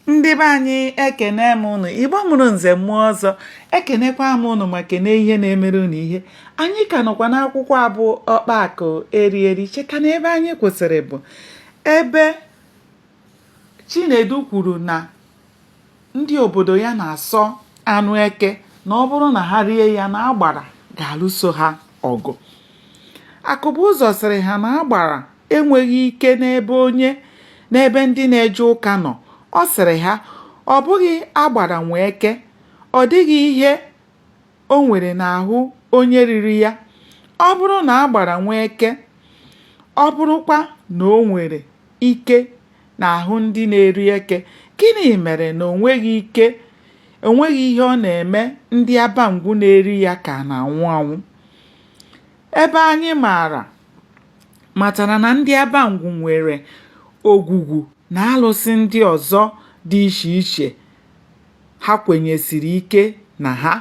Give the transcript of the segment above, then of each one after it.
Ndị be anyị ekene m ụnụ Igbo mụrụ nze mụọ ọzọ ekenekwa m ụnụ ma kene ihe na-emere ụnụ ihe anyị ka nọkwa n'akwụkwọ a bụ ọkpa akụ eri eri cheta na ebe anyị kwụsịrị bụ ebe Chinedu kwuru na ndị obodo ya na-asọ anụ eke na ọ bụrụ na ha rie ya na agbara ga-alụso ha ọgụ. Akụbụzọ sịrị ha na agbara enweghị ike n'ebe onye n'ebe ndị na-eje ụka nọ. Ọ sịrị ha, ọ bụghị agbara nwe eke, ọ dịghị ihe o nwere n'ahụ onye riri ya. Ọ bụrụ na agbara nwee eke, ọ bụrụkwa na o nwere ike n'ahụ ndị na-eri eke, gịnị mere na o nweghị ike o nweghị ihe ọ na-eme ndị Abangwu na-eri ya ka na-anwụ anwụ? Ebe anyị maara matara na ndị Abangwu nwere ogwugwu na alụsị ndị ọzọ dị iche iche ha kwenyesiri ike na ha.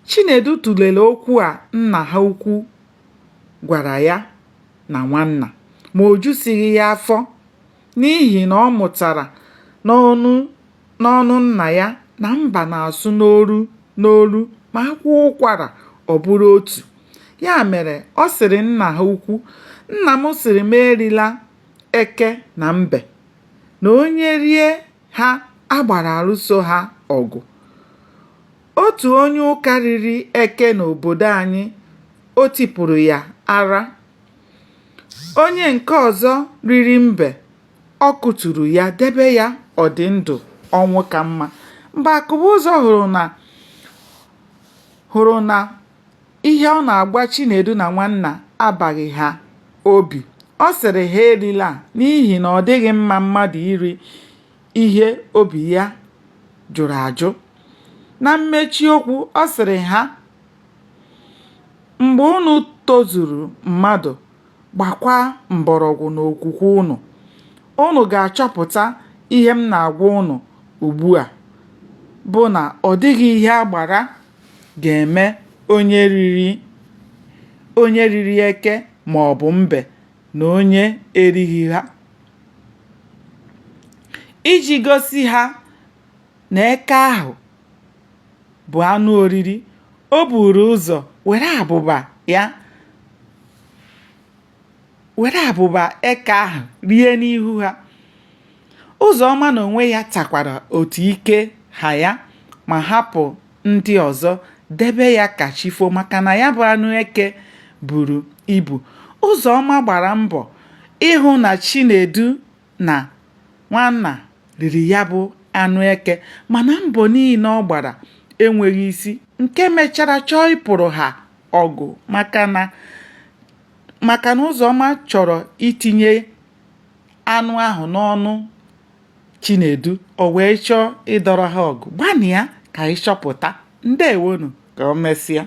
Chinedu tụlere okwu a nna ha ukwu gwara ya na nwanna, ma o jusighị ya afọ n'ihi na ọ mụtara n'ọnụ n'ọnụ nna ya na mba na-asụ n'olu n'olu ma a kwaa ụkwara ọ bụrụ otu. Ya mere, ọ sịrị nna ha ukwu, Nna m sịrị m erila eke na mbe, na onye rie ha agbara alụso ha ọgụ. Otu onye ụka riri eke n'obodo anyị, o tipụrụ ya ara. Onye nke ọzọ riri mbe, ọ kụturu ya debe ya ọ dị ndụ ọnwụ ka mma. Mgbe Akụbụzọ hụrụ na hụrụ na ihe ọ na-agwa Chinedu na Nwanna abaghị ha obi, ọ sịrị ha erila n'ihi na ọ dịghị mma mmadụ iri ihe obi ya jụrụ ajụ. Na mmechi okwu, ọ sịrị ha, Mgbe unu tozuru mmadụ, gbakwa mgbọrọgwụ n'okwukwe unu, unu ga-achọpụta ihe m na-agwa unu ugbu a bụ na ọ dịghị ihe agbara ga-eme onye riri onye riri eke maọbụ mbe na onye erighị ha. Iji gosi ha na eke ahụ bụ anụ oriri, o buuru ụzọ were abụba ya were abụba eke ahụ rie n'ihu ha. Ụzọma n'onwe ya takwara otu ike ha ya ma hapụ ndị ọzọ debe ya ka chi foo maka na ya bụ anụ eke buru ibu. Ụzọma gbara mbọ ịhụ na Chinedu na Nwanna riri ya bụ anụ eke mana mbọ niile ọ gbara enweghị isi nke mechara chọọ ịpụrụ ha ọgụ maka na maka na Ụzọma chọrọ itinye anụ ahụ n'ọnụ Chinedu, o wee chọọ ịdọrọ ha ọgụ. Gbanịa ka ị chọpụta. Ndewonu, ka o mesịa.